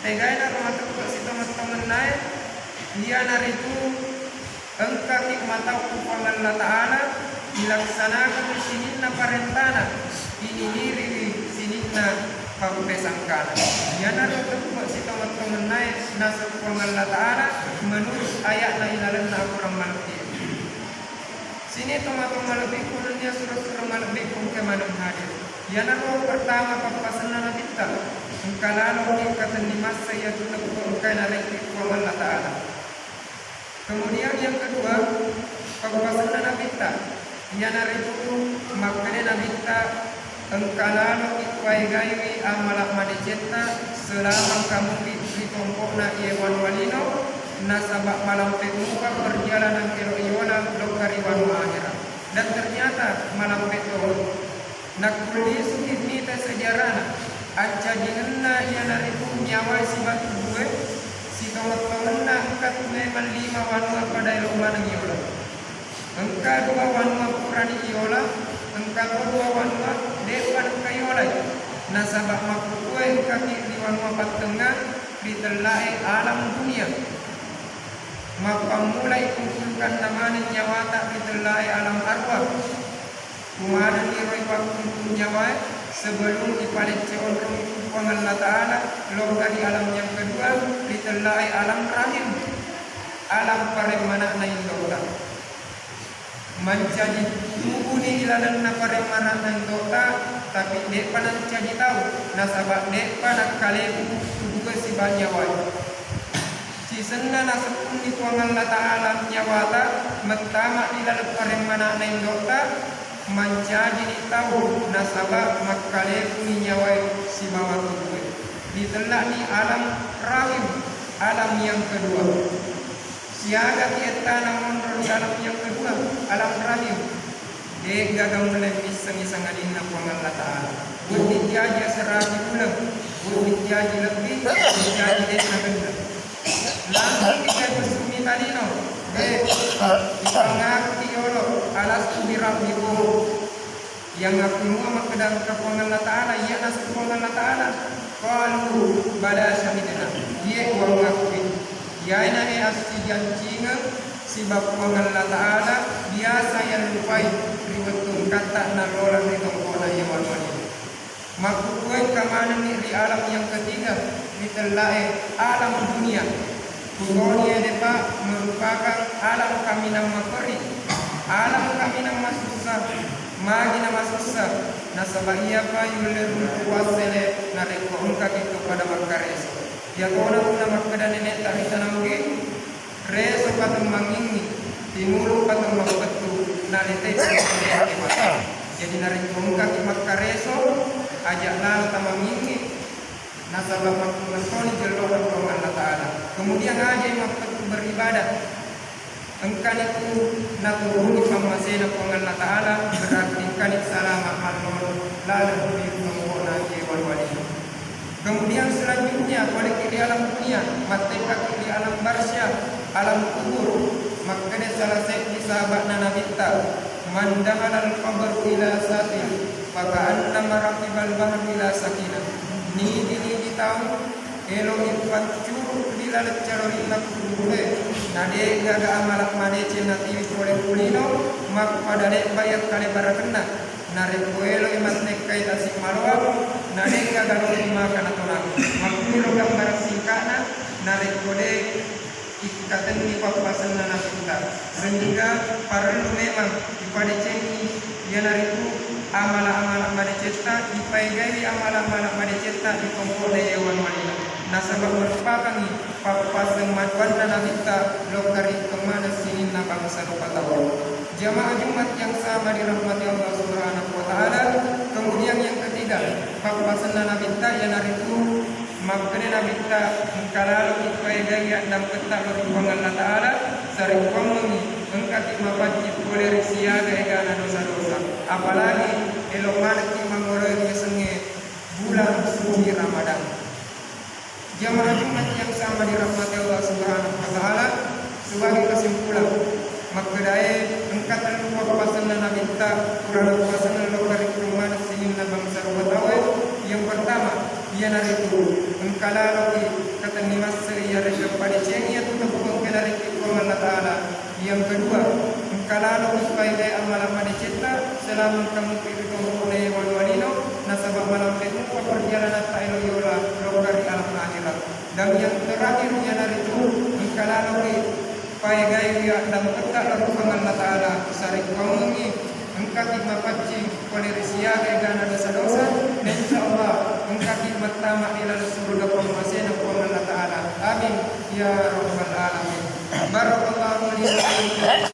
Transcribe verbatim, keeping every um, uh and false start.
Egainaro mateppe' sitongeng-tongennae, iyanaritu engkaki matau ku Puang Allah Ta'ala, ilaksanakan sininna parentana, inigiriwi sininna pappesangkana. Iyanaro teppe' sitongeng-tongennae naseng Puang Allah Ta'ala menurut ayatna ilalenna Akorang Malebbi. Sining tomatoa malebbiku nennia suro-suro malebbiku engka maneng hadir. Iyanaro pertama pappasenna Nabitta, engka laloki katenni massa iyatu teppe' engkae narekki Puang Allah Ta'ala. Kemudian yang kedua, pappasenna Nabitta, iyanaritu makkeda Nabitta, engka laloki paegaiwi amala madecetta selama engka mupi ri tompo'na iye wanua lino, nasaba malampe mupa perjalanan elo iyola lokka ri wanua ahera. Dan ternyata malampe to. Nakkullisuki mita sejarana, ancajingenna iyanaritu nyawae siba tubue, sitongeng-tongenna engka tu memang lima wanua pada elo maneng iyola. Engka dua wanua purani iyola, engka to dua wanua de'pa engka iolai. Nasaba makkukue engkaki ri wanua pattengnga, ri tellae alam dunia. Mappammulai kumpulkanna maneng nyawata ri tellae alam arwah. Kumadenni roi pakkumpul nyawae sebelum ipalecce onrong Puang Allah Ta'ala lokka ri alam yang kedua, ri tellae alam rahim, alam paremmana'na indo'ta. Mancaji tubuni ilalenna paremmana'na indo'ta, tapi de'pa nancaji tau, nasaba de'pa nakkaleku tubue siba nyawae. Sisenna naseppunni Puang Allah Ta'ala nyawata mettama ri laleng paremmana'na indo'ta, mancajini tau nasaba makkalekuni nyawae sibawa tubue. Ditella'ni alam rahim, alam yang kedua. Siagaki ettana monro ri alam yang kedua, alam rahim. De'gaga mulle missengngi sangadinna Puang Allah Ta'ala. Wedding jaji aseraki uleng, wedding jaji lebbi, wedding jaji de'na genne. Langsung ikai pessu mita lino, de, ipangaku yolo, alastu birabbikum. Yang aku mua makkeda engka Puang Allah Ta'ala, iya naseng Puang Allah Ta'ala. Qalu bala syahidna. Iye uwangakui. Iyae nae assijancingeng siba Puang Allah Ta'ala biasa yallupai ri wettu engkatta nallolang ri tompo'na iye wanua lino. Makkukue engka manenni ri alam yang ketiga, ri tellae alam dunia. Kutoni ede, Pak, merupakan alam kaminang maperi, alam kaminang masussa. Magi namasussa? Nasaba iyapa yulle runtu wassele narekko engkaki to pada makkareso. Iyatona tu namakkeda nene'ta ri Tanaugi, reso patemmangingngi, tinulu patemmappettu, naletei. Jadi narekko engkaki makkareso, aja lalo tamangingngi, nasaba makkungattoni jello'na Puang Allah Ta'ala. Kemudian ajai mappettu beribadah. Engkani tu naturungi pammasena Puang Allah Ta'ala, berarti engkani salama mallolo laleng ri tompo'na iye wanua lino. Kemudian selanjutnya, poleki ri alam dunia, mattekkaki ri alam barzah, alam kubur. Makkeda salah seddi sahaba'na Nabitta, "Man dakhalal qabra ila satin, faka'annama rakibal bahra ila safina." Nigi-nigi tau elo'i paccuru ri laleng calorinna kubure, na de'gaga amala madeceng natiwi pole ku lino, mappada lebbai akkalebarakenna. Narekko elo'i mattekkai tasi maloang, na de'gaga loki maka natonang. Makkuniro gambarang singka'na, narekko de' ikkatenni pappasenna Nabitta. Sehingga parellu memang ipadecengi iyanaritu amala-amala madecetta, ipaegaiwi amala-amala madecetta ri tompo'na iye wanua lino. Nasaba merupakangngi pappaseng maduanna Nabitta lokka ri kemmana sininna bangsa rupa tau. Jamaah Jumat yang sama dirahmati Allah Subhanahu wa Ta'ala, kemudian yang ketiga, pappasenna Nabitta iyanaritu Makkeda Nabitta, engka laloki paegai addampetta lao ri Puang Allah Ta'ala, sarekkuammengngi engkaki mapaccing pole ri siaga egana dosa-dosa. Apalagi elo manekki mangoloi ri yasengnge bulan suci Ramadan. Jamaah Jumat yang sama dirahmati Allah Subhanahu wa Ta'ala, sebagai kesimpulan, makkedae engka tellu pappasenna Nabitta purana puasenna lokka ri kemmana sininna bangsa rupa tauwe. Yang pertama, iyanaritu engka laloki Nimasse iyare'ga padecengi iyatu teppu engka narekki Puang Allah Ta'ala. Yang kedua, engka lalo ki paegae amala padecetta selama engka mupi ri tompo'na wali-walino, nasaba malampe mupa perjalananta elo yola lokka ri alam akhirat. Dan yang terakhir iyanaritu engka lalo ki paegae iya dampetta lao ri Puang Allah Ta'ala, sarekkuammengngi engkaki mapaccing pole ri siaga egana dosa-dosa, na insya Allah engkaki mattama ri laleng suruga pammasena Puang Allah Ta'ala. Amin ya rabbal alamin. Barakallahu li wa lakum.